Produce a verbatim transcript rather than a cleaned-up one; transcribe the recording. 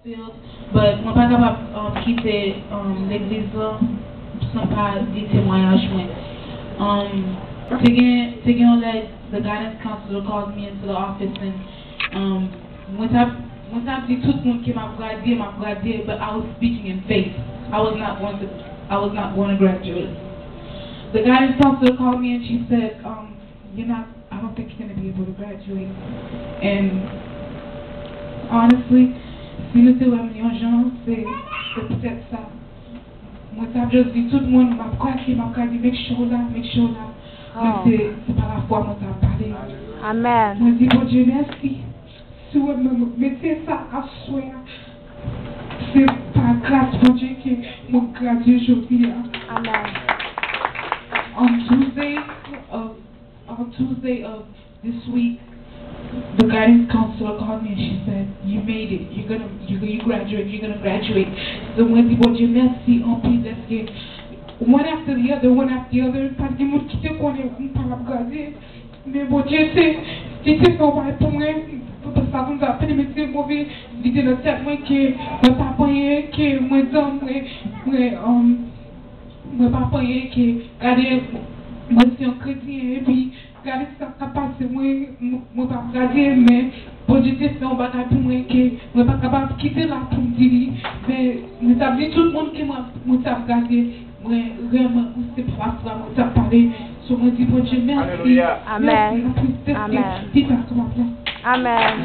Field, but mwen pa kapab um, kite um, legliz la san pa di temwayaj mwen. Um, te gen te gen yon lè the guidance counselor called me into the office and um, mwen t ap mwen t ap di tout moun ke m ap gradye, m ap gradye, but I was speaking in faith. I was not going to I was not going to graduate. The guidance counselor called me and she said, um, you're not I don't think you're gonna be able to graduate. And honestly, si nou te wè m yon jan, se se poutèt sa. Mwen t ap just di tout moun, m ap krache, m ap krache, make sure la, make sure la. Men se se pa lafwa mwen t ap pale. Amen. Mwen di Bondye mèsi. Si w wè mwen mete sa aswè a, se pa gras Bondye ke mwen gradye jodi a. Amen. On Tuesday, uh, on Tuesday of this week, the guidance counselor called me and she said, you made it. You're gonna, you, you graduate. You're gonna graduate. So mwen di Bondye mèsi anpil dèske one after the other, one after the other. Paske moun ki te konnen m pa t ap gradye. Men Bondye te, li te fè yon bagay pou mwen. Sa konn sa pene mete move lide nan tèt mwen ke mwen pa pa anyen, ke mwen dan mwen, mwen, um, mwen pa pa anyen, ke gade mwen se yon kretyen epi gade sa k ap pase mwen, mwen pa gade, men Bondye te fè yon bagay pou mwen ke mwen pa kapab kite la pou m di li, men mwen t ap di tout moun ke mwen, mwen t ap gade, mwen rèlman, mwen se pa lafwa mwen t ap pale, so mwen di Bondye mèsi, mèsi anpil dèske li pa kapab la. Amen.